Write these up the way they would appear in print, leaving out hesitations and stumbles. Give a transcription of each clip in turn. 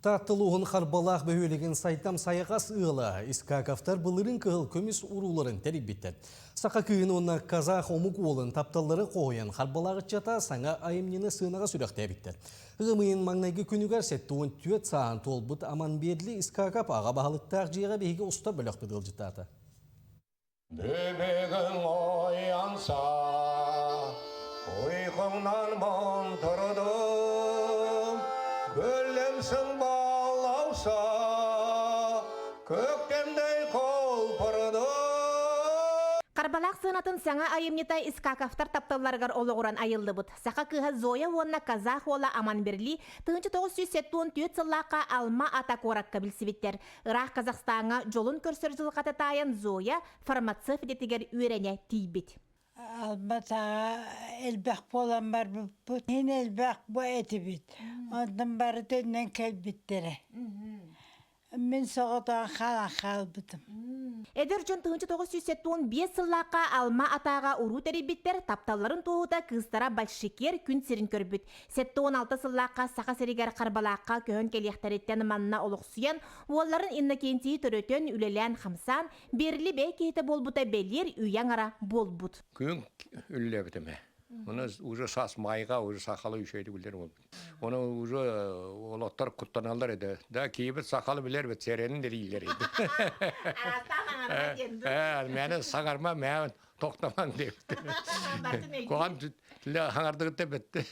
Таатта улууһун Харбалаах бөһүөлэгин Сайтам сайаҕас ыала Искаковтар былырыын кыһыл көмүс урууларын тэрийбиттэр. Саха кыыһын уонна казах омук уолун тапталлары хоһуйан Харбалаах ыччата саҥа айымньыны сыанаҕа сүрэхтээбиттэр. Ыам ыйын маҥнайгы күнүгэр 74 сааһын туолбут Аманберли Искаков аҕа баһылыктаах дьиэҕэ биһиги устар бөлөхпүт ыалдьыттаата. Бүгүн оянса, ұйқыңнан мұнтырдым, Көлемсің балауса, көктемдей құлпырдым. Харбалаах сыанатын саҥа айымньыта Искаковтар тапталларыгар олоҕуран айыллыбыт. Саха кыыһа Зоя уонна казах уола Аманберли 1974 сыллаахха Алма-Ата куоракка билсибиттэр. Ыраах Казахстаҥҥа дьолун көрсөр дьылҕата таайан Зоя фармацевт идэтигэр үөрэнэ тиийбит. Албатаҕа элбэх буолан барбыппыт. Иһин элбэх бу этибит. Онтон бары төннөн кэлбиттэрэ. Мин соҕотоҕун хаалан хаалбытым. Эдэр дьон 1975 сыллаахха Алма Атааҕа уруу тэрийбиттэр, тапталларын туоһута кыыстара Большекер күн сирин көрбүт. 76 сыллаахха Саха сиригэр Харбалаахха көһөн кэлиэхтэриттэн манна олохсуйан, уолларын Иннокентийи төрөтөн, үлэлээн-хамсаан, Берли бэй киһитэ буолбута бэлиэр үйэ аҥара буолбут. Күн үллэбитим Оны уже саас майга уже сахалы үшөйдү билер болбут. Оны уже олоттор куттаналар эди. Да кийбит сахалы билер бит серенин дeriйлер эди. Мени саңарма мен тоқтамаң депти. Куған хаҥардыгытта бетти.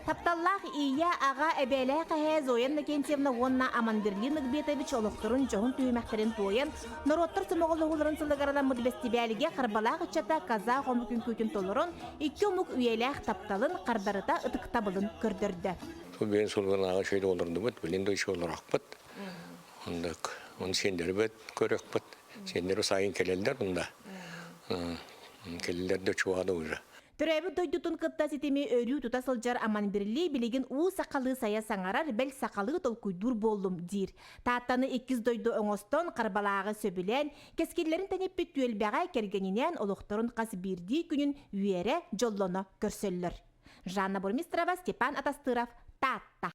Тапталлаах ийэ, аҕа, эбээлээх эһээ Зоя Иннокентьевна уонна Аманберлин Нагбетович олохторун дьоһун түһүмэхтэрин туойан, норуоттар сомоҕолоһууларын сылыгараламмыт бэстибээлгэ Харбалаах ыччата казах омук үҥкүүтүн толорон, икки омук үйэлээх тапталын, хардарыта ытыктабылын көрдөрдө. Бу сылгылааҕы шөйдө олордубут, билин да үчүгэй олорохпут. Ондук, он сиэннэрбит көрөхпүт. Сиэннэр сайын кэлэллэр онда. Кэлэллэр да чугаада уже. Төрөөбүт дойдутун кытта ситими өрүү тута сылдьар Аманбирли билигин уу сахалыы сайа саҥарар, бэл сахалыы толкуйдуур буоллум диир. Тааттаны иккис дойду оҥостон, Харбалааҕы сөбүлээн, кэскиллэрин тэниппит түөлбэҕэ кэргэнинээн олохторун хас биирдии күнүн үөрэ, дьоллоно көрсөллөр. Жанна Бурмистрова, Степан Атастыров, Таатта.